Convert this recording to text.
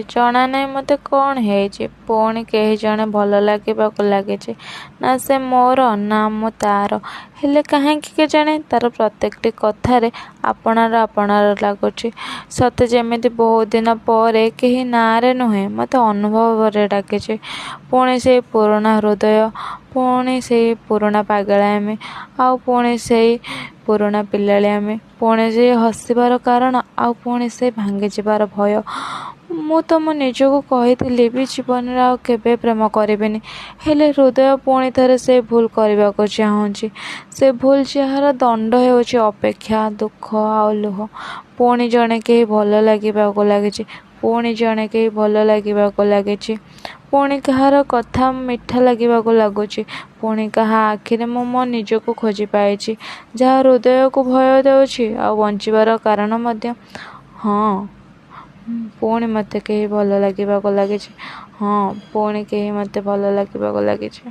ଜଣାନାହିଁ ମୋତେ କ'ଣ ହେଇଛି। ପୁଣି କେହି ଜଣେ ଭଲ ଲାଗିବାକୁ ଲାଗିଛି। ନା ସେ ମୋର, ନା ମୁଁ ତା'ର। ହେଲେ କାହିଁକି କେଜାଣି ତା'ର ପ୍ରତ୍ୟେକଟି କଥାରେ ଆପଣାର ଆପଣାର ଲାଗୁଛି। ସତେ ଯେମିତି ବହୁଦିନ ପରେ କେହି ନାଁରେ ନୁହେଁ, ମୋତେ ଅନୁଭବରେ ଡାକିଛି। ପୁଣି ସେଇ ପୁରୁଣା ହୃଦୟ, ପୁଣି ସେଇ ପୁରୁଣା ପାଗଳାମି, ଆଉ ପୁଣି ସେଇ ପୁରୁଣା ପିଲାଳିଆମି, ପୁଣି ସେଇ ହସିବାର କାରଣ, ଆଉ ପୁଣି ସେଇ ଭାଙ୍ଗିଯିବାର ଭୟ। ମୁଁ ତ ମୋ ନିଜକୁ କହିଥିଲି ବି ଜୀବନରେ ଆଉ କେବେ ପ୍ରେମ କରିବିନି। ହେଲେ ହୃଦୟ ପୁଣି ଥରେ ସେଇ ଭୁଲ କରିବାକୁ ଚାହୁଁଛି। ସେ ଭୁଲ ଯାହାର ଦଣ୍ଡ ହେଉଛି ଅପେକ୍ଷା, ଦୁଃଖ ଆଉ ଲୁହ। ପୁଣି ଜଣେ କେହି ଭଲ ଲାଗିବାକୁ ଲାଗିଛି। ପୁଣି ଜଣେ କେହି ଭଲ ଲାଗିବାକୁ ଲାଗିଛି। ପୁଣି କାହାର କଥା ମିଠା ଲାଗିବାକୁ ଲାଗୁଛି। ପୁଣି କାହା ଆଖିରେ ମୁଁ ମୋ ନିଜକୁ ଖୋଜି ପାଇଛି, ଯାହା ହୃଦୟକୁ ଭୟ ଦେଉଛି ଆଉ ବଞ୍ଚିବାର କାରଣ ମଧ୍ୟ। ହଁ, ପୁଣି ମୋତେ କେହି ଭଲ ଲାଗିବାକୁ ଲାଗିଛି। ହଁ, ପୁଣି କେହି ମୋତେ ଭଲ ଲାଗିବାକୁ ଲାଗିଛି।